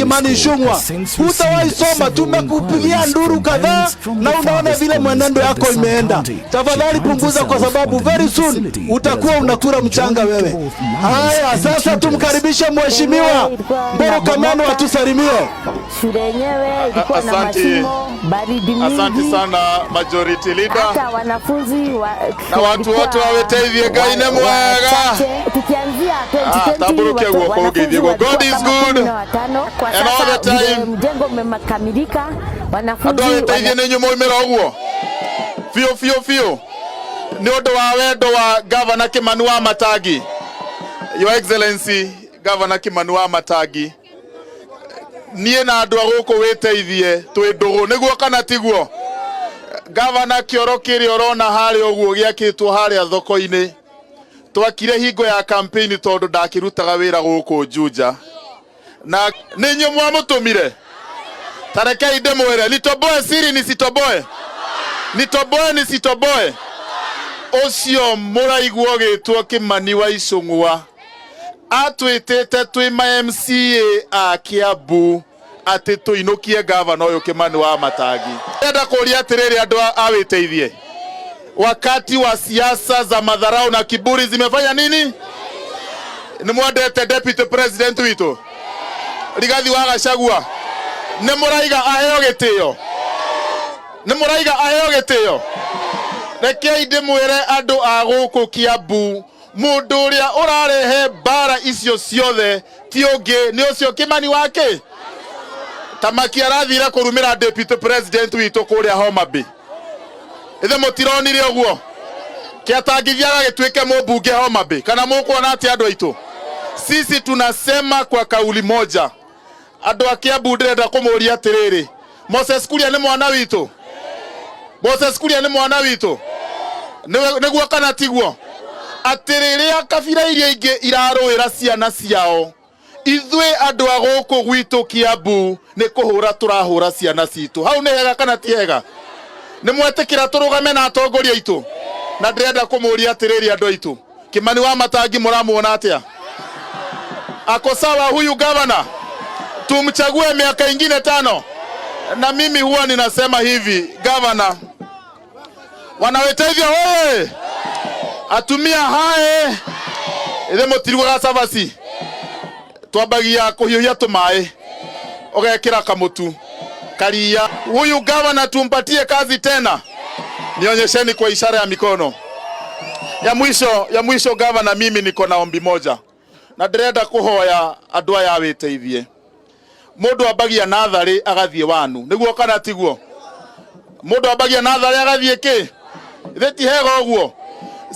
Kimani Ichung'wa, hutawahi soma. Tumekupigia nduru kadhaa na unaona vile mwenendo yako imeenda. Tafadhali punguza, kwa sababu very soon utakuwa unakula mchanga wewe. Haya, sasa tumkaribishe Mheshimiwa Mburu Kamenu atusalimie. Shule yenyewe ilikuwa na Asante. Mashimo, baridi mingi. Asante sana, majority leader. Hata wanafunzi wa, Na watu wote wawiteithie Ngai nĩ mwega. Wachache. Tukianzia 2020 Tambũrũkia guoko wanafunzi ũngeithie guoko. walikuwa God is kama good. 15. Kwa And all sasa the time. vile mjengo umekamilika, wanafunzi Andũ awĩteithie nĩ inyuĩ mwaumĩra ũguo biũ biũ biũ nĩ ũndũ wa wendo wa Gavana Kimani wa Matangi. Your Excellency Gavana Kimani wa Matangi, niĩ na andũ a gũkũ wĩteithie twĩ ndũgũ, nĩguo kana tiguo? Gavana, kĩoro kĩrĩa ũrona harĩa ũguo gĩakĩtwo harĩa thoko-inĩ twakire hingo ya campaign tondũ ndakĩrutaga wĩra gũkũ Juja na nĩ inyuĩ mwamũtũmire. Tarekei ndĩmwĩre, nitoboe siri nisitoboe, nitoboe nisitoboe, ũcio mũraigua ũgĩtwo Kimani wa Ichung'wa atwĩtĩte twĩ ma MCA a Kiambu atĩ tũinũkie gavana ũyũ Kimani wa Matangi. Ndĩrenda kũria atĩrĩrĩ, andũ a wĩteithie, wakati wa siasa za madharau na kiburi zimefanya nini? Nĩ mwendete deputy president witũ Rigathi wa Gachagua? Nĩ mũraiga aheo gĩtĩo? Nĩ mũraiga aheo gĩtĩo? Rekei ndĩmwĩre, andũ a gũkũ Kiambu, mũndũ ũrĩa ũrarehe mbara icio ciothe ti ũngĩ nĩ ũcio Kimani wake Tamaki arathire kũrumĩra deputy president witũ kũrĩa Homa Bay. Ithe mũtironire ũguo kĩatangithia agagĩtuĩke mũmbunge Homa Bay? Kana mũkuona atĩ andũ aitũ, sisi tunasema kwa kauli moja. Andũ a Kiambu, ndĩrenda kũmũria atĩrĩrĩ, Moses Kuria nĩ mwana witũ? Moses Kuria nĩ mwana witũ, nĩguo kana tiguo? Atĩ rĩrĩa kabira iria ingĩ irarũĩra ciana ciao, ithuĩ andũ a gũkũ gwitũ Kiambu nĩ kũhũra tũrahũra ciana citũ. Hau nĩ hega kana ti hega? Nĩ mwetĩkĩra tũrũgame na atongoria aitũ? Na ndĩrenda kũmũria atĩrĩrĩ, andũ aitũ, Kimani wa Matangi mũramuona atĩa? Ako sawa huyu gavana? Tumchague miaka ingine 5? Na mimi huwa ninasema hivi, gavana wanawĩteithia hoye, atumia hae, ithe mũtirugaga cabaci, twambagia kũhiũhia tũmaĩ ũgekĩra kamũtu karia. Huyu gavana tumpatie kazi tena? Nionyesheni kwa ishara ya mikono. Ya mwisho, ya mwisho, gavana, mimi niko na ombi moja na ndĩrenda kũhoya andũ aya wĩteithie. Mũndũ ambagia natharĩ agathiĩ wanu, nĩguo kana tiguo? Mũndũ ambagia natharĩ agathiĩ kĩ? Ithe ti hega ũguo?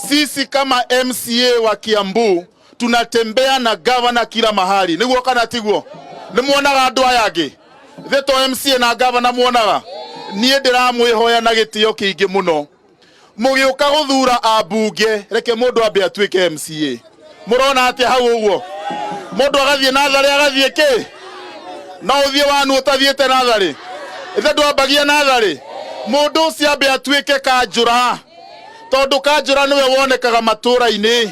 Sisi kama MCA wa Kiambu tunatembea na gavana kila mahali, nĩguo kana tiguo? Nĩ muonaga andũ aya angĩ? Ithe to MCA na gavana muonaga? Niĩ ndĩramwĩhoya na gĩtĩo kĩingĩ mũno, mũgĩũka gũthura ambunge, reke mũndũ ambe atuĩke MCA. Mũrona atĩa hau ũguo? Mũndũ agathiĩ natharĩ agathiĩ kĩ? No ũthiĩ wanu ũtathiĩte natharĩ? Ithe ndwambagia natharĩ? Mũndũ ũcio ambe atuĩke kanjũra, tondũ kanjũra nĩwe wonekaga matũũra-inĩ,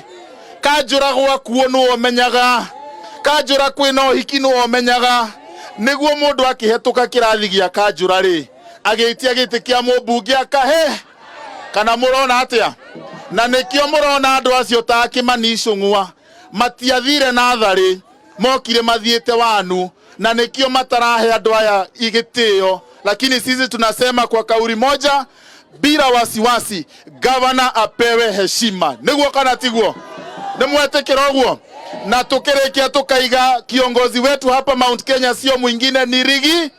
kanjũra gwakuo nĩwe ũmenyaga, kanjũra kwĩna ũhiki nĩwe ũmenyaga, nĩguo mũndũ akĩhetũka kĩrathi gĩa kanjũra rĩ, agĩtia gĩtĩ kĩa mũmbunge akahe. Kana mũrona atĩa? Na nĩkĩo mũrona andũ acio ta Kimani Ichung'wa matiathire natharĩ, mokire mathiĩte wanu, na nĩkĩo matarahe andũ aya igĩtĩo. Lakini sisi tunasema kwa kauli moja, bila wasiwasi, gavana apewe heshima. Nĩguo kana tiguo? Nĩ mwetĩkĩra ũguo? Na tukĩrĩkia tukaiga kiongozi wetu hapa Mount Kenya sio mwingine ni Riggy.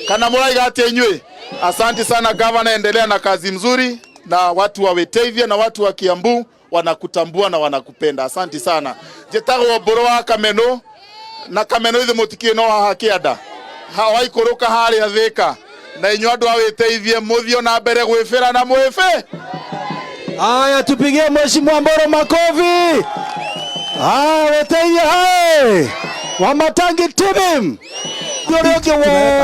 Kana mũraiga atĩa inyuĩ? Asante sana, gavana, endelea na kazi mzuri, na watu wa Witeithie na watu wa Kiambu wanakutambua na wanakupenda. Asante sana. Njĩtagwo Mbũrũ wa Kameno, na Kameno ithe mũtikĩ no haha kĩanda waikũrũka harĩa Thĩka, na inyuĩ andũ a Wĩteithie mũthiĩ na mbere gwĩbĩra na mwĩbĩ. Haya, tupigie Mheshimiwa Mboro makofi. Haya, Weteithie hai Wamatangi tibim ũrĩa ũngĩ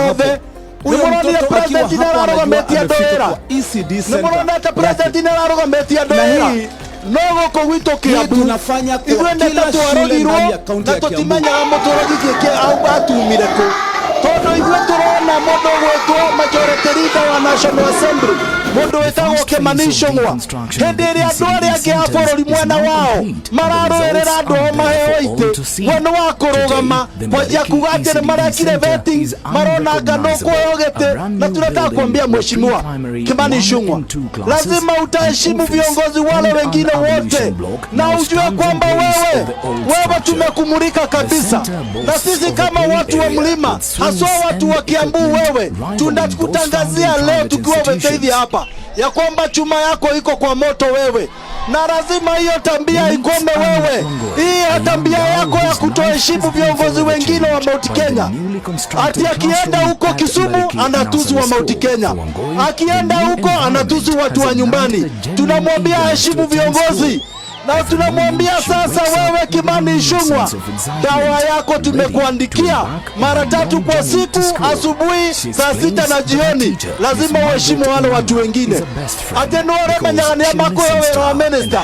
wothe. Nĩmũronire president nĩ ararũgamĩtie andũ wĩra? Nĩmũronete president nĩ ararũgamĩtie andũ wĩra? No gũkũ gwitũ Hii Kiambu tunafanya kwa ithuĩ nĩ ta kila shule twarogirwo ndani ya kaunti na ya Kiambu. tũtimenyaga mũtũrogi kĩkĩ au atumire kũ, tondũ ithuĩ tũrona mũndũ ũgwĩtwo majority leader wa National Assembly, mũndũ wĩtagwo Kimani Ichung'wa, hĩndĩ ĩrĩa andũ arĩa angĩ a bũrũri mwena wao mararũĩrĩra andũ ao maheo itĩ, we nĩ wa kũrũgama kwanjia kuga atĩ nĩ marekire vetting, marona anga nũkuheo gĩtĩ. Na tunataka kuambia Mheshimiwa Kimani Ichung'wa, lazima utaheshimu viongozi wale wengine wote na ujue kwamba wewe tumekumulika kabisa, na sisi kama watu wa mlima, haswa watu wa Kiambu, wewe tunakutangazia leo tukiwa Weteithi hapa ya kwamba chuma yako iko kwa moto wewe, na lazima hiyo tabia ikome wewe. Hii tabia yako ya kutoheshimu viongozi wengine wa Mount Kenya, ati akienda huko Kisumu anatusu wa Mount Kenya, akienda huko anatusu watu wa nyumbani. Tunamwambia heshimu viongozi na tunamwambia sasa, wewe Kimani Ichung'wa, dawa yako tumekuandikia mara tatu kwa siku, asubuhi, saa 6 na jioni. Lazima uheshimu wale watu wengine. Atĩ nĩ ũrĩa menyaga nĩ amakũhe wĩra wa minister,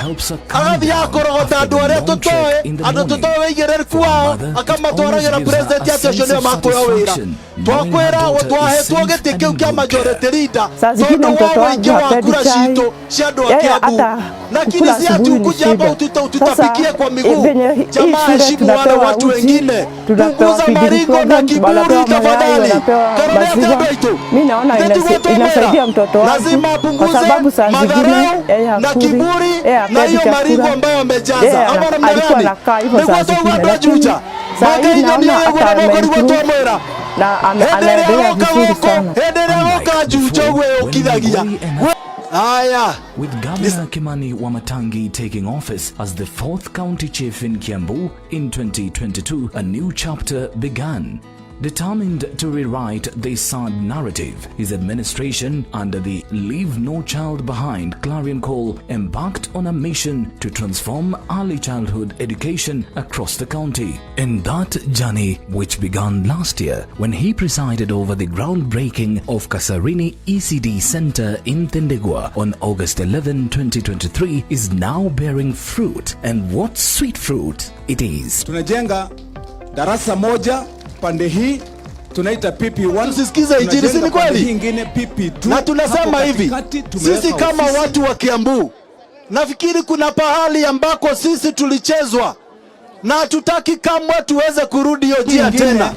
agathiĩ akũrogota andũ arĩa tũtoĩ, andũ tũtoĩ wĩigĩrĩrĩku wao, akamatwaragĩra president atĩ ũcio nĩo makũhe wĩra. Twakwĩra twahetwo gĩtĩ kĩu kĩa majority leader Saa zingine tondũ wa mtoto wangu ũingĩ wa hapendi kura chai. citũ cia andũ a Yeye Kiambu, hata lakini kukula si ati asubuhi ni ukuje hapa shida. ututapikie Sasa, kwa miguu. venye hii Jamaa, shule heshimu wale tunapewa watu uji, wengine, tunapewa punguza feeding maringo na program, kiburi wanapewa mayai, tafadhali. wanapewa Karolea maziwa. tendo itu. Mi naona Ndio tuwe inasaidia mtoto wangu lazima kwa apunguze sababu saa zingine madharau yeye na hakuli, kiburi yeye na hapendi hiyo maringo chakula. ambayo amejaza Yeye ama namna alikuwa gani? anakaa hivyo Nĩguo saa twaigua zingine, andũ a lakini Juja saa hii makainyania naona ũguo hata na moko nĩguo ameimprove twamwĩra na hĩndĩ ĩrĩa anaendelea goka vizuri gũkũ sana. hĩndĩ ĩrĩa goka Juja ũguo yũkithagia haya. With Governor Kimani Wamatangi taking office as the fourth county chief in Kiambu in 2022, a new chapter began. Determined to rewrite this sad narrative, his administration, under the Leave No Child Behind clarion call, embarked on a mission to transform early childhood education across the county. In that journey, which began last year when he presided over the groundbreaking of Kasarini ECD Center in Thindigua on August 11, 2023, is now bearing fruit. And what sweet fruit it is! Tunajenga darasa moja pande hii tunaita PP1. Tusisikize injili, si Tunajenga ni kweli? pande hii ingine PP2. Na tunasema Hapo hivi, katikati tumeweka sisi kama ofisi. watu wa Kiambu, nafikiri kuna pahali ambako sisi tulichezwa na hatutaki kamwe tuweze kurudi hiyo njia Ingine, tena.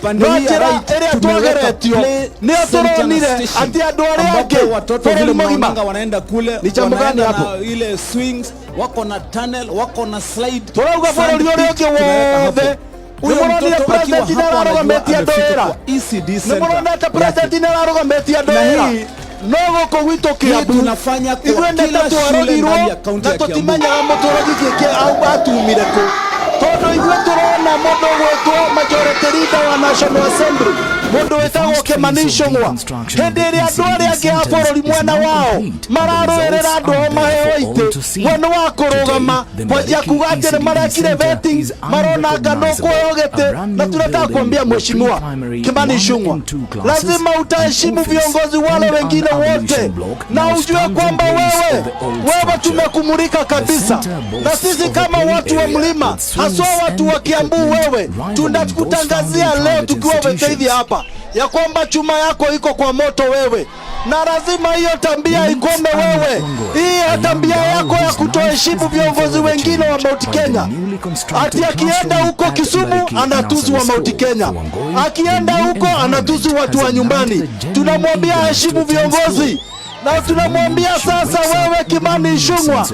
pande No hii ya njĩra right ĩrĩa tumeweka twageretio play nĩyo center na tũronire station, atĩ andũ arĩa ambapo angĩ watoto bũrũri vile mũgima mnaonanga wanaenda kule Ni jambo gani wanaenda hapo? na ile swings, wako na tunnel, wako na slide, Tũrauga sand bũrũri ũrĩa pit ũngĩ tunaweka wothe hapo. Huyo nĩmũronire mtoto akiwa president hapo anajua nĩararũgamĩtie andũ amefika wĩra kwa ECD center nĩmũronete yake. president nĩararũgamĩtie andũ Na wĩra no gũkũ gwitũ hii Kiambu tunafanya kwa ithuĩ nĩ ta kila shule twarogirwo ndani ya kaunti na ya Kiambu. tũtimenyaga mũtũrogi kĩkĩ au atumire kũ, tondũ ithuĩ tũrona mũndũ ũgwĩtwo majority leader wa National Assembly, mũndũ wĩtagwo Kimani Ichung'wa, hĩndĩ ĩrĩa andũ arĩa angĩ a bũrũri mwena wao mararũĩrĩra andũ ao maheo itĩ, we nĩ wa kũrũgama kwanjia kuga atĩ nĩ marekire vetting, marona anga nũkuheo gĩtĩ. Na tunataka kuambia Mheshimiwa Kimani Ichung'wa, lazima utaheshimu viongozi wale wengine wote na ujue kwamba wewe tumekumulika kabisa, na sisi kama watu wa mlima, haswa watu wa Kiambu, wewe tunakutangazia leo tukiwa Weteithi hapa ya kwamba chuma yako iko kwa moto wewe, na lazima hiyo tabia ikome wewe. Hii tabia yako ya kutoheshimu viongozi wengine wa Mount Kenya, ati akienda huko Kisumu anatusu wa Mount Kenya, akienda huko anatusu watu wa nyumbani. Tunamwambia heshimu viongozi na tunamwambia sasa, wewe Kimani Ichung'wa,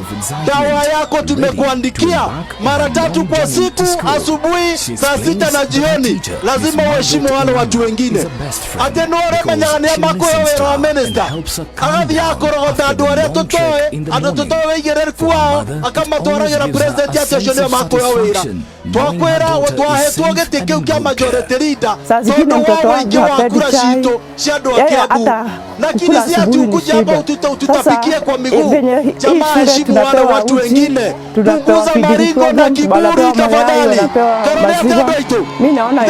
dawa yako tumekuandikia mara tatu kwa siku, asubuhi, saa 6 na jioni. Lazima uheshimu wale watu wengine. Atĩ nĩ ũrĩa menyaga nĩ amakũhe wĩra wa minister, agathiĩ akũrogota andũ arĩa tũtoĩ, andũ tũtoĩ wĩigĩrĩrĩku wao, akamatwaragĩra president atĩ ũcio nĩo makũhe wĩra. Twakwĩra twahetwo gĩtĩ kĩu kĩa majority leader Saa zingine tondũ mtoto wa wangu ũingĩ wa hapendi kura chai. citũ cia andũ a Yeye Kiambu, hata Lakini Kukula si ati asubuhi ni ukuje hapa shida. ututapikie Sasa, kwa miguu. venye hii Jamaa, shule heshimu wale tunapewa watu uji, wengine, tunapewa punguza feeding maringo na program, kiburi wanapewa mayai, tafadhali. wanapewa Karolea maziwa. Tebeitu, Mi naona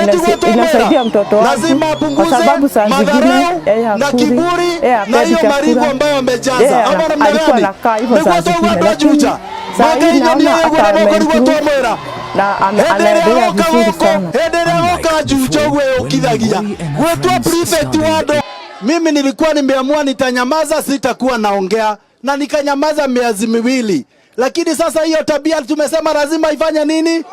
inasaidia mtoto wangu lazima kwa apunguze sababu saa zingine madharau yeye na hakuli, kiburi yeye na hapendi hiyo maringo chakula. ambayo Yeye amejaza ama namna alikuwa gani? anakaa hivyo saa Nĩguo zingine, twaigua lakini Juja saa hii maka inya naona nĩyo hata ĩgũra moko nĩguo ameimprove twamwĩra na hĩndĩ ĩrĩa anaendelea goka vizuri gũkũ sana. hĩndĩ ĩrĩa goka Juja ũguo yũkithagia gwĩtua prefect wa andũ. Mimi nilikuwa nimeamua nitanyamaza, sitakuwa naongea, na nikanyamaza miezi miwili, lakini sasa hiyo tabia tumesema lazima ifanye nini?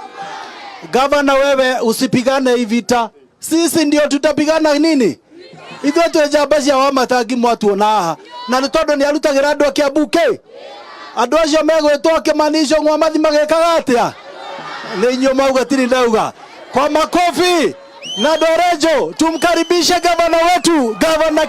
Gavana, wewe usipigane hii vita, sisi ndio tutapigana nini? Ithuĩ twĩ njamba cia Wamatangi mwatuona haha, na nĩ tondũ nĩ arutagĩra andũ a Kiambu kĩ andũ acio megwĩtwo Kĩmani Ichung'wa mathi magĩkaga atĩa? Nĩ inyuĩ mauga tiri ndauga. Kwa makofi na dorejo tumkaribishe gavana wetu, gavana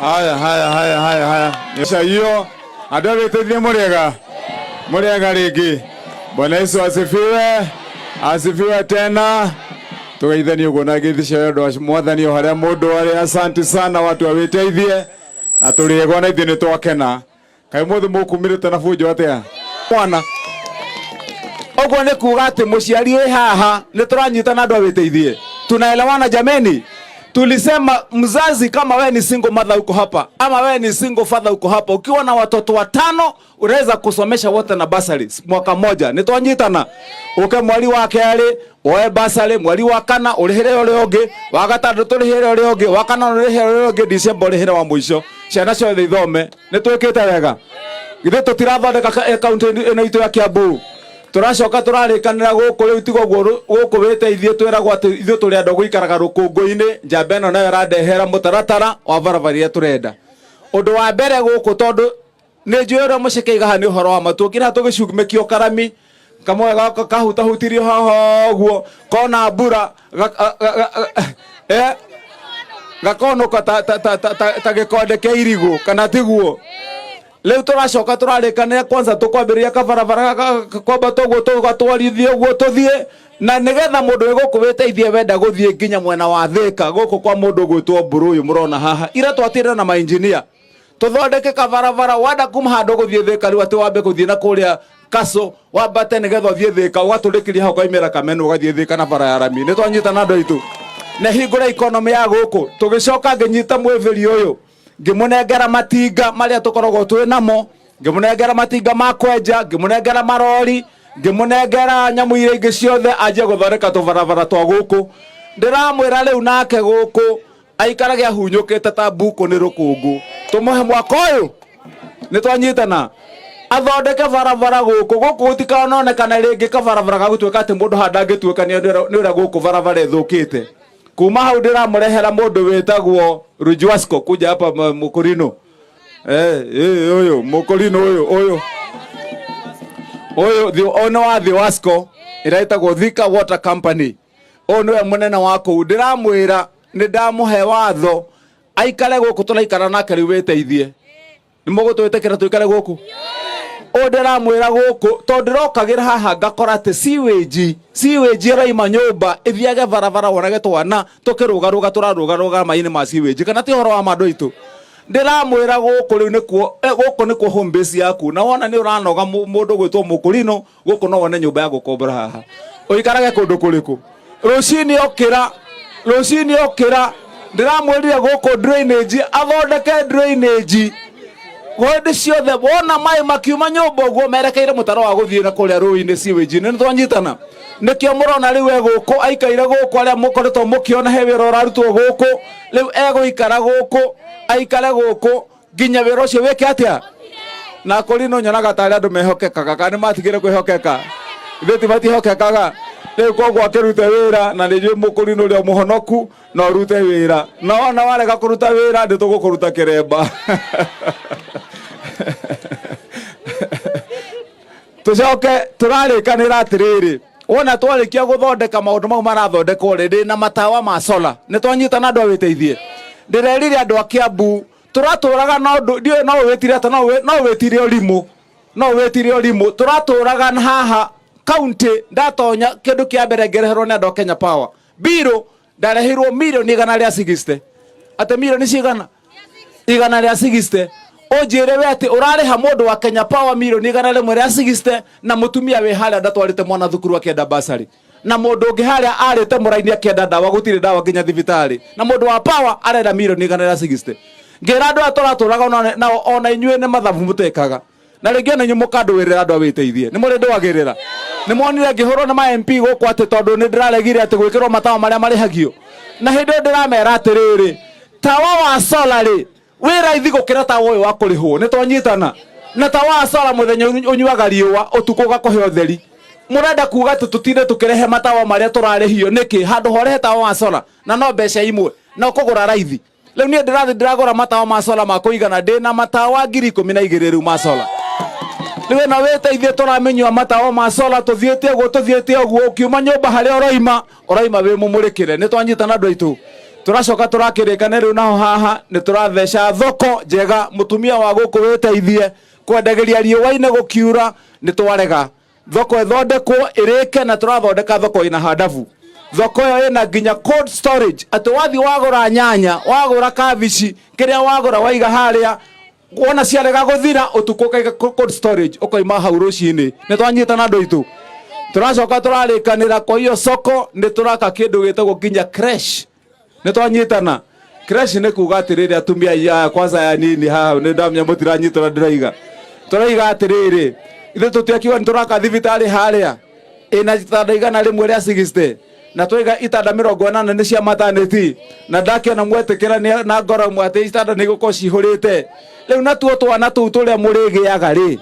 Haya, haya, haya, haya, haya. Sasa hiyo andũ agĩteithie mũrĩega mũrĩega rĩngĩ. Bwana Yesu asifiwe, asifiwe tena. Tugeithanie ũguo na ngeithi cia wendo wa mwathani o harĩa mũndũ arĩ. Asante sana watu awĩteithie na tũrĩegwa na ithuĩ nĩ twakena. Kaĩ mũthĩ mũkumĩrĩte na bunjo atĩa mwana ũguo nĩ kuga atĩ mũciari wĩ haha nĩ tũranyitana andũ awĩteithie. Tunaelewana jameni? Tulisema mzazi, kama wewe ni single mother uko hapa ama wewe ni single father uko hapa, ukiwa na watoto watano unaweza kusomesha wote na basari mwaka moja. Nĩ twanyitana uke mweri wa kerĩ woe basari, mweri wa kana ũrĩhĩre ũrĩa ũngĩ, wa gatandatũ ũrĩhĩre ũrĩa ũngĩ, wa kana ũrĩhĩre ũrĩa ũngĩ, December ũrĩhĩre wa mũico. Ciana ciothe ithome. Nĩ twĩkĩte wega? Githĩ tũtirathondeka kaunti ĩno itũ ya Kiambu? Tũracoka tũrarĩkanĩra gũkũ rĩu tiga ũguo gũkũ wĩteithie twĩragwo atĩ ithuĩ tũrĩ andũ a gũikaraga rũkũngũ-inĩ. Njamba ĩno nayo ĩrandehera mũtaratara wa barabara iria tũrenda. Ũndũ wa mbere gũkũ tondũ nĩ njũĩ ũrĩa mũceke igaha nĩ ũhoro wa ma tuokire haha tũgĩcumĩkio karami kamwe gaka kahutahutirio haha ũguo kona mbura gakonũka ta gĩkonde kĩa irigũ kana tiguo? Rĩu tũracoka tũrarĩkanĩra kwanza tũkwambĩrĩria kabarabara kwambata ũguo tũgatwarithie ũguo tũthiĩ na nĩgetha mũndũ wĩ gũkũ wĩteithie wenda gũthiĩ nginya mwena wa Thĩka gũkũ kwa mũndũ ũgwĩtwo Mbũrũ ũyũ mũrona haha ira twatire na mainjinia tũthondeke kabarabara wenda kuma handũ gũthiĩ Thĩka rĩu atĩ wambe gũthiĩ na kũrĩa Kaso wambate nĩgetha ũthiĩ Thĩka ũgatũrĩkĩria hau ũkaimĩra Kameno ũgathiĩ Thĩka na bara ya rami. Nĩ twanyitana andũ aitũ na hingũra economy ya gũkũ. Tũgĩcoka ngĩnyita mwĩbĩri ũyũ ngĩmũnengera matinga marĩa tũkoragwo twĩ namo, ngĩmũnengera matinga ma kwenja, ngĩmũnengera marori, ngĩmũnengera nyamũ iria ingĩ ciothe anjie gũthondeka tũbarabara twa gũkũ. Ndĩramwĩra rĩu nake gũkũ aikarage ahunyũkĩte ta mbũkũ nĩ rũkũngũ. Tũmũhe mwaka ũyũ nĩ twanyitana athondeke barabara gũkũ gũkũ gũtikanonekana rĩngĩ kabarabara ga gũtuĩka atĩ mũndũ haha ndangĩtuĩka nĩ ũrĩa gũkũ barabara ĩthũkĩte. Kuma hau ndĩramũrehera mũndũ wĩtagwo Rujwasko kuja hapa Mũkũrinũ. Ũyũ Mũkũrinũ ũyũ ũyũ ũyũ ũyũ nĩ wa Thiwasco ĩrĩa ĩtagwo Thika Water Company. Ũyũ nĩwe mũnene wa kũu. Ndĩramwĩra nĩ ndamũhe watho aikare gũkũ tũraikara nake rĩu wĩteithie. Nĩ mũgũtwĩtĩkĩra tũikare gũkũ? Ũyũ ndĩramwĩra gũkũ tondũ ndĩrokagĩra haha ngakora atĩ sewage ĩraima nyũmba ĩthiage barabara wonage twana tũkĩrũgarũga tũrarũgarũga maĩ-inĩ ma sewage kana ti ũhoro wa ma andũ aitũ. Ndĩramwĩra gũkũ rĩu nĩkuo gũkũ nĩkuo home base yaku na wona nĩ ũranoga mũndũ gwĩtwo Mũkũrinũ gũkũ no wone nyũmba ya gũkombora haha. Ũikarage kũndũ kũrĩkũ? Rũcinĩ okĩra, rũcinĩ okĩra Ndĩramwĩrire gũkũ drainage, athondeke drainage hĩndĩ ciothe. Wona maĩ makiuma nyũmba ũguo, merekeire mũtaro wa gũthiĩ na kũrĩa rũĩ-inĩ, sewage. Nĩ twanyitana? Nĩkĩo mũrona rĩu e gũkũ, aikaire gũkũ. Arĩa mũkoretwo mũkĩona he wĩra ũrarutwo gũkũ, rĩu egũikara gũkũ, aikare gũkũ nginya wĩra ũcio wĩke atĩa. Na kũri no nyonaga tarĩ andũ mehokekaga, kana nĩ matigire kwĩhokeka? Ithuĩ ti matihokekaga rĩu. Koguo akĩrute wĩra, na nĩ njũĩ mũkũri nĩ ũrĩa mũhonoku na ũrute wĩra, na wona warega kũruta wĩra, nĩ tũgũkũruta kĩremba. Tũcoke tũrarĩkanĩra atĩrĩrĩ, wona twarĩkia gũthondeka maũndũ mau marathondekwo rĩ, ndĩ na matawa ma solar. Nĩ twanyitana, andũ a wĩteithie? Ndĩrerire andũ a Kiambu tũratũraga na ũndũ ndiũĩ no wĩtire atĩa, no wĩtire ũrimũ, no wĩtire ũrimũ. Tũratũraga haha kaunti, ndatonya kĩndũ kĩa mbere ngereherwo nĩ andũ a Kenya Power mbirũ, ndareheirwo mirioni 160. Atĩ mirioni cigana? 160. Ũnjĩre we atĩ ũrarĩha mũndũ wa Kenya Power mirioni 160, na mũtumia wĩ harĩa ndatwarĩte mwana thukuru akĩenda basarĩ, na mũndũ ũngĩ harĩa arĩte mũraini akĩenda ndawa, gũtirĩ ndawa nginya thibitarĩ, na mũndũ wa power arenda mirioni 160. Ngĩra andũ aya tũratũraga nao, ona inyuĩ nĩ mathabu mũtekaga, na rĩngĩ ona inyuĩ mũkandũĩrĩra. Andũ a wĩteithie, nĩ mũrĩ ndũagĩrĩra. Nĩ monire ngĩhũrwo nĩ ma MP gũkũ atĩ tondũ nĩ ndĩraregire atĩ gwĩkĩrwo matawa marĩa marĩhagio, na hĩndĩ ĩyo ndĩramera atĩrĩrĩ, tawa wa solar rĩ, wĩ raithi gũkĩra tawa ũyũ wa kũrĩhwo. Nĩ twanyitana? Na tawa wa solar mũthenya ũnyuaga riũa, ũtukũ ũgakũhe ũtheri. Mũrenda kuga atĩ tũtinde tũkĩrehe matawa marĩa tũrarĩhio nĩkĩ, handũ horehe tawa wa solar, na no mbeca imwe na ũkũgũra raithi? Rĩu niĩ ndĩrathiĩ ndĩragũra matawa ma solar ma kũigana. Ndĩna matawa 12,000 rĩu ma solar. Rĩu ĩno wĩteithie, tũramĩnyua matawa ma solar, tũthiĩte ũguo, tũthiĩte ũguo, ũkiuma nyũmba harĩa ũroima, ũroima wĩ mũmũrĩkĩre. Nĩ twanyitana, andũ aitũ? Tũracoka tũrakĩrĩkane rĩu naho haha nĩ tũratheca thoko njega. Mũtumia wa gũkũ wĩteithie, kwendagĩria riũa-inĩ gũkiura, nĩ twarega. Thoko ĩthondekwo ĩrĩke, na tũrathondeka thoko ĩna handabu. Thoko ĩyo ĩna nginya cold storage, atĩ wathiĩ wagũra nyanya, wagũra kabici, kĩrĩa wagũra waiga harĩa, wona ciarega gũthira ũtukũ, ũkaiga cold storage, ũkoima hau rũcinĩ. Nĩ twanyitana, andũ aitũ? Tũracoka tũrarĩkanĩra kwa hiyo soko nĩ tũraka kĩndũ gĩtagwo nginya creche. Nĩ twanyitana? Creche nĩ kuga atĩrĩrĩ, atumia ya kwanza ya nini haha, nĩ ndamenya mũtiranyitana. Ndĩroiga, tũroiga atĩrĩrĩ, ithuĩ tũtiakiuga nĩ tũraka thibitarĩ harĩa ĩna itanda 160, na twaiga itanda 80 nĩ cia maternity, na ndakĩona mwetĩkĩra na ngoro ĩmwe atĩ itanda nĩ igũkorwo cihũrĩte. Rĩu natuo twana tũu tũrĩa mũrĩgĩaga rĩ,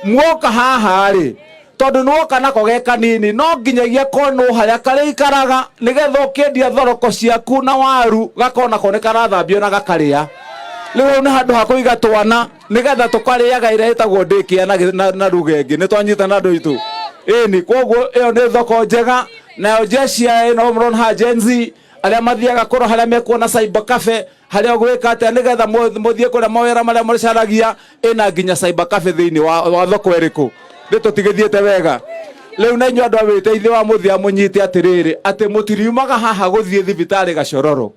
muoka haha rĩ, tondũ nĩwoka nako ge kanini, no nginyagia konwo harĩa karĩikaraga, nĩgetha ũkĩendia thoroko ciaku na waru, gakonako nĩ karathambio na gakarĩa. Rĩu hau nĩ handũ ha kũiga twana, nĩgetha tũkarĩaga ĩrĩa ĩtagwo ndĩkĩa na ruga ĩngĩ. Nĩ twanyitana, andũ aitũ? Ĩni. Koguo ĩyo nĩ thoko njega. Nayo jeshi ya ĩno mũrona haha, Gen Z arĩa mathiaga kũrora harĩa mekuona cyber cafe, harĩa ũgwĩka atĩa nĩgetha mũthiĩ kũrĩa mawĩra marĩa mũcaragia, ĩna nginya cyber cafe thĩinĩ wa thoko ĩrĩkũ. Nĩ tũtigĩthiĩte wega rĩu? Na inyuĩ andũ a wĩteithio wa mũthia, mũnyite atĩrĩrĩ, atĩ mũtiriumaga haha gũthiĩ thibitarĩ Gacororo.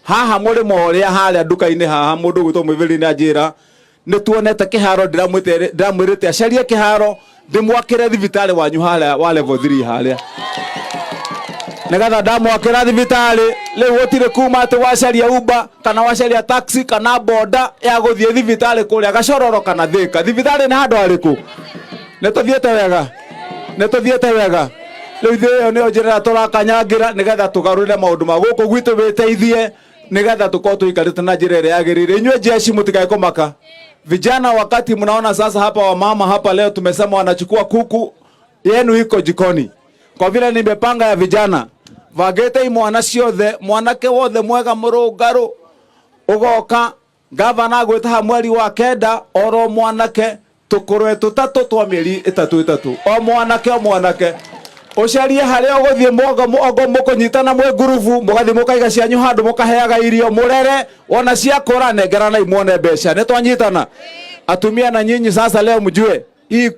Haha mũrĩmo ũrĩa harĩa nduka-inĩ haha, mũndũ ũgwĩtwo Mwĩvĩri nĩ anjĩra nĩ tuonete kĩharo. Ndĩramwĩrĩte acarie kĩharo, ndĩmwakĩre thibitarĩ wanyu harĩa wa level 3 harĩa, nigetha ndamwakĩra thibitarĩ rĩu gũtirĩ kuma atĩ wacaria Uber kana wacaria taxi kana boda ya gũthiĩ thibitarĩ kũrĩa Gacororo kana Thĩka. Thibitarĩ nĩ handũ harĩkũ? Nĩ tũthiĩte wega? Nĩ tũthiĩte wega? Rĩu ithuĩ ĩyo nĩyo njĩra ĩrĩa tũrakanyangĩra, nĩgetha tũgarũrĩre maũndũ ma gũkũ gwitũ wĩteithie, nĩgetha tũkorwo tũikarĩte na njĩra ĩrĩa yagĩrĩire. Inyuĩ jeshi, mũtikae kũmaka. Vijana, wakati mnaona sasa hapa wamama hapa leo tumesema wanachukua kuku yenu, iko jikoni. Kwa vile nimepanga ya vijana, vagĩte imwana ciothe, mwanake wothe mwega mũrũngarũ ũgoka gavana agwĩta ha mweri wa 9, oro mwanake tũkũrwe tũtatũ twa mĩeri 3 3, o mwanake o mwanake, ũcarie harĩa ũgũthiĩ mwogo ogo mũkũnyitana mwĩ ngurubu, mũgathiĩ mũkaiga cianyu handũ, mũkaheaga irio, mũrere, wona ciakũra nengeranai muone mbeca. Nĩ twanyitana, atumia? Na nyinyi sasa leo mjue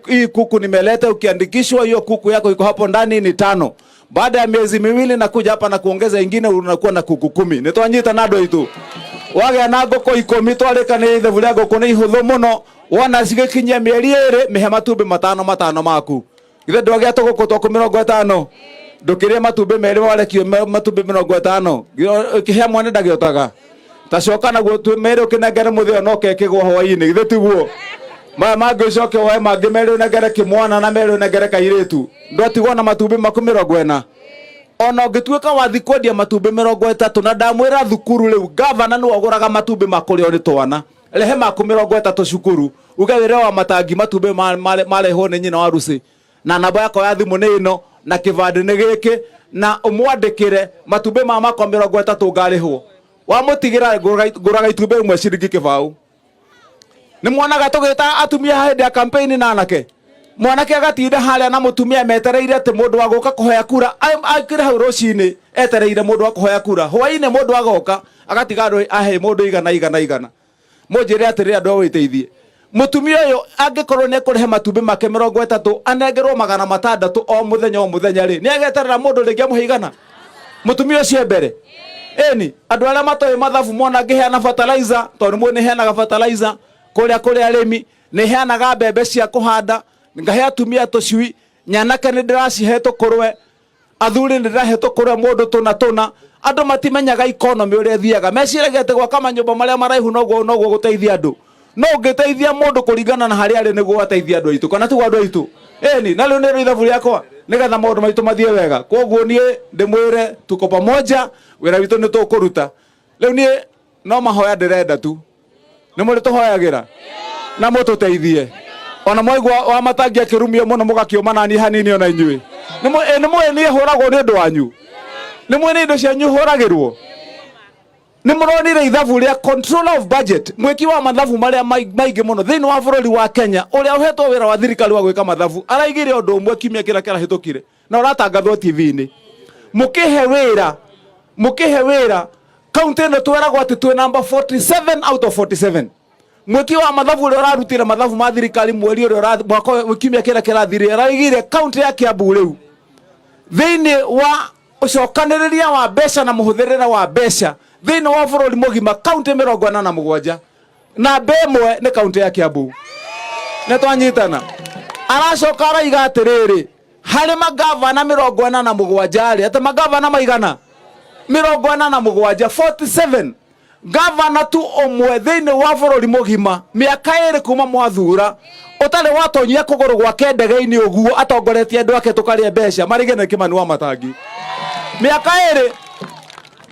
hii kuku nimeleta, ukiandikishwa hiyo kuku yako iko hapo ndani ni tano. Baada ya miezi 2 nakuja hapa na kuongeza ingine, unakuwa na kuku 10. Nĩ twanyitana, andũ aitũ? Wagĩa na ngũkũ 10, twarĩkanĩria ithabu rĩa ngũkũ nĩ ihũthũ mũno. Wona cigĩkinyia mĩeri 2, mĩhe matumbĩ matano matano maku. Githĩ ndwagĩa tũgũkũ twaku 50? Ndũkĩrĩe matumbĩ merĩ warekio matumbĩ 50. Ũkĩhe mwana ndagĩotaga. Ta coka naguo merĩ ũkĩnengere mũthĩ no kekĩgwo hwaĩ-inĩ, githĩ tiguo? Maya mangĩ ũcoke woe mangĩ merĩ ũnengere kĩmwana na merĩ ũnengere kairĩtu. Ndwatigwo na matumbĩ maku 40. Ona ũngĩtuĩka wathi kwendia matumbĩ 30 na ndamwĩra thukuru rĩu gavana nĩwe ũgũraga matumbĩ ma kũrĩo nĩ twana. Rehe maku 30 cukuru. Uge wĩre wa matangi matumbĩ marehwo nĩ nyina wa Lucy. Na namba yakwa ya thimũ nĩ ĩno na kĩbandĩ nĩ gĩkĩ na ũmwandĩkĩre matumbĩ ma makwa 30 ngarĩhwo. Wamũtigĩra ngũraga itumbĩ rĩmwe ciringi kĩbaũ. Nĩ mwonaga tũgĩta atumia hĩndĩ ya campaign na anake. Mwanake agatinda harĩa na mũtumia metereire atĩ mũndũ wa gũka kũhoya kura akĩrĩ hau rũcinĩ etereire mũndũ wa kũhoya kura. Hwaĩ-inĩ mũndũ agoka agatiga andũ ahe mũndũ igana igana igana. Mũnjĩre atĩrĩrĩ andũ a wĩteithie. Mũtumia ũyũ angĩkorwo nĩ ekũrehe matumbĩ make 30 anengerwo 600 o mũthenya o mũthenya rĩ, nĩ ageterera mũndũ rĩngĩ amũhe igana? Mũtumia ũcio mbere. Ĩni, andũ arĩa matoĩ mathabu mona ngĩheana fertilizer, tondũ nĩ nĩheanaga fertilizer kũrĩa kũrĩ arĩmi, nĩheanaga mbembe cia kũhanda, ngahe atumia tũcui, nyanake nĩ ndĩracihe tũkũrwe, athuri nĩ ndĩrahe tũkũrwe mũndũ tũna tũna. Andũ matimenyaga economy ũrĩa ĩthiaga, meciragia atĩ gwaka manyũmba marĩa maraihu noguo gũteithia andũ. No ũngĩteithia mũndũ kũringana na harĩa arĩ nĩguo ateithia andũ aitũ, kana tiguo andũ aitũ? Ĩni, na rĩu nĩrĩo ithabu rĩakwa nĩgetha maũndũ maitũ mathiĩ wega. Koguo niĩ ndĩmwĩre tuko pamoja, wĩra witũ nĩ tũkũruta. Rĩu niĩ no mahoya ndĩrenda tu. Nĩ mũrĩ tũhoyagĩra na mũtũteithie. Ona mwaigua wa matangi akĩrumio mũno mũgakĩũma naniĩ hanini ona inyuĩ. Nĩ mũĩ niĩ hũragwo nĩ ũndũ wanyu. Nĩ mũĩ nĩ indo cianyu hũragĩrwo. Nĩ mũronire ithabu rĩa controller of budget, mwĩki wa mathabu marĩa maingĩ mũno thĩinĩ wa bũrũri wa Kenya, ũrĩa ũhetwo wĩra wa thirikari wa gwĩka mathabu, araigire ũndũ ũmwe kiumia kĩrĩa kĩrahĩtũkire na ũratangathwo TV-inĩ. Mũkĩhe wĩra kaunti ĩno tweragwo atĩ twĩ number 47 out of 47. Mwĩki wa mathabu ũrĩa ũrarutire mathabu ma thirikari mweri ũrĩa mwaka ũyũ, kiumia kĩrĩa kĩrathirire, araigire kaunti ya Kiambu rĩu thĩinĩ wa ũcokanĩrĩria wa mbeca na mũhũthĩrĩre wa mbeca thĩinĩ wa bũrũri mũgima kaunti 47, namba ĩmwe nĩ kaunti ya Kiambu. Nĩ twanyitana. Aracoka araiga atĩrĩrĩ, harĩ magavana 47 rĩ, atĩ magavana maigana 47, 47 gavana tu ũmwe thĩinĩ wa bũrũri mũgima mĩaka ĩrĩ kuma mwathura ũtarĩ watonyia kũgũrũ gwake ndege-inĩ ũguo atongoretie andũ ake tũkarĩe mbeca marĩge nĩ Kĩmani wa Matangi mĩaka ĩrĩ,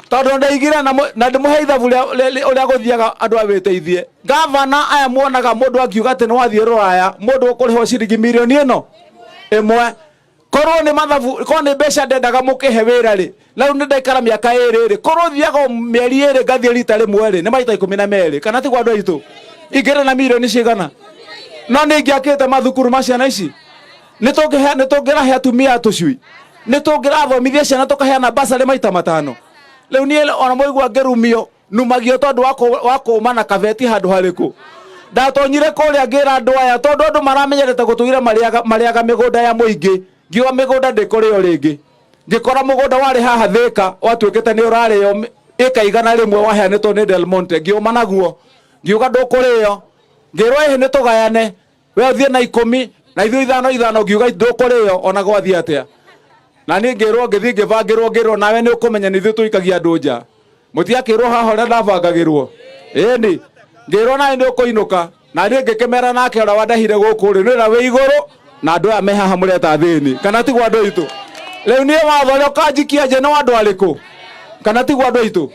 tondũ ndaigire na ndĩmũhe ithabu ũrĩa gũthiaga andũ a wĩteithie. Gavana aya muonaga mũndũ akiuga atĩ nĩ wathiĩ rũraya, mũndũ ũkũrĩhwo ciringi mirioni ĩno ĩmwe, korwo nĩ mathabu, korwo nĩ mbeca ndendaga mũkĩhe wĩra rĩ, na rĩu nĩ ndaikara mĩaka ĩrĩ rĩ, korwo thiaga o mĩeri ĩrĩ ngathiĩ rita rĩmwe rĩ, nĩ maita 12, kana tiguo andũ aitũ? Ingĩrĩ na mirioni cigana? No nĩ ingĩakĩte mathukuru ma ciana ici, nĩ tũngĩrahe atumia tũcui, nĩ tũngĩrathomithia ciana tũkaheana basarĩ maita 5. Rĩu niĩ ona mwaigua ngĩrumio numagio tondũ wa kũma na kabeti handũ harĩkũ. Ndatonyire kũrĩa ngĩra andũ aya, tondũ andũ maramenyerete gũtũira marĩaga mĩgũnda ya mũingĩ, ngiuga mĩgũnda ndĩkũrĩo rĩngĩ. Ngĩkora mũgũnda warĩ haha Thĩka watuĩkĩte nĩ ũrarĩo ĩka 100 waheanĩtwo nĩ Del Monte, ngĩũma naguo ngiuga ndũkũrĩo. Ngĩrwo ĩhĩ nĩ tũgayane, we ũthiĩ na 10 na ithuĩ 5 5, ngiuga ndũkũrĩo ona gwathiĩ atĩa. Na niĩ ngĩrwo ngĩthiĩ ngĩbangĩrwo, ngĩrwo nawe nĩ ũkũmenya nĩ ithuĩ tũikagia andũ nja. Mũtiakĩrwo haha ũrĩa ndabangagĩrwo. Ĩni, ngĩrwo nawe nĩ ũkũinũka. Na niĩ ngĩkĩmera nake ũrĩa wandehire gũkũ rĩ, nĩ ũrĩa wĩ igũrũ na andũ aya me haha mũreta thĩni, kana tiguo andũ aitũ? Rĩu niĩ watho ũrĩa ũkanjikia nja nĩ wa andũ arĩkũ? Kana tiguo andũ aitũ?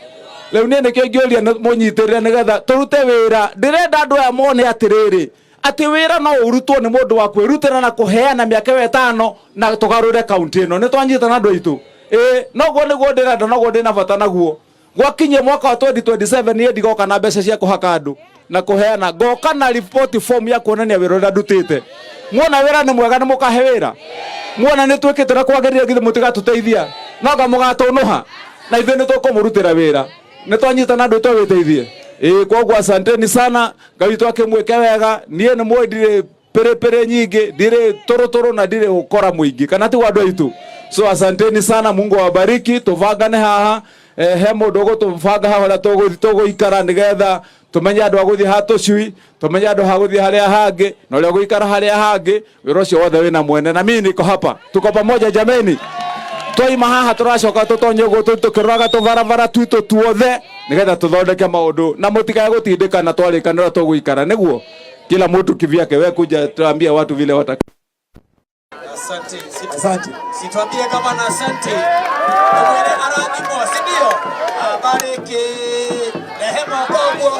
Rĩu niĩ nĩkĩo ingĩũria mũnyitĩrĩre nĩgetha tũrute wĩra. Ndĩrenda andũ aya mone atĩrĩrĩ, atĩ wĩra no ũrutwo nĩ mũndũ wa kwĩrutĩra na kũheana mĩaka ĩyo 5 na tũgarũre kaunti ĩno. Nĩ twanyitana andũ aitũ? Ĩĩ, noguo nĩguo ndĩrenda, noguo ndĩna bata naguo. Gwakinyia mwaka wa 2027 niĩ ndigoka na mbeca cia kũhaka andũ na kũheana, ngoka na report form ya kuonania wĩra ũrĩa ndutĩte. Muona wĩra nĩ mwega nĩ mũkahe wĩra, muona nĩ twĩkĩte na kwagĩrĩire githĩ mũtigatũteithia, no anga mũgatũnũha na ithuĩ nĩ tũkũmũrutĩra wĩra. Nĩ twanyitana andũ twĩteithie. Ĩĩ, koguo asanteni sana, Ngai witũ akĩmwĩke wega. Niĩ nĩ mũĩ ndirĩ pĩrĩpĩrĩ nyingĩ, ndirĩ tũrũtũrũ na ndirĩ ũkora mũingĩ, kana tiguo andũ aitũ? So asanteni sana, Mungu awabariki. Tũbangane haha, he mũndũ ũgũtũbanga haha ũrĩa tũgũikara nĩgetha tũmenye andũ a gũthiĩ ha tũcui, tũmenye andũ ha gũthiĩ harĩa hangĩ na ũrĩa ũgũikara harĩa hangĩ. Wĩra ũcio wothe wĩna mwene, na mimi niko hapa, tuko pamoja jameni. Twaima haha tũracoka tũtonye ũguo tũkĩroraga tũbarabara twitũ tuothe nĩgetha tũthondeke maũndũ na mũtikae gũtindĩkana twarĩkanĩra tũgũikara nĩguo kila mtu kivyake. We kuja tuambie watu vile wataka. Asante. Asante. Situambie gavana asante. Tumwire arathimwo, si ndio? Abariki. Rehema koguo.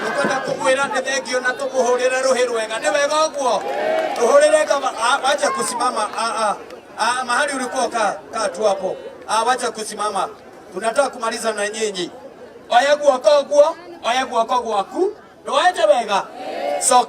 Tukwenda kumwira nĩ thengio na tũmũhũrĩre rũhĩ rwega. Nĩ wega ũguo? Tũhũrĩre gavana. Ah, wacha kusimama. Ah, ah. Ah, mahali ulikuwa kaa, kaa tu hapo. Ah, wacha kusimama. Tunataka kumaliza na nyinyi. Oya guoko ũguo, oya guoko gwaku. Ndũwache wega. Cokia.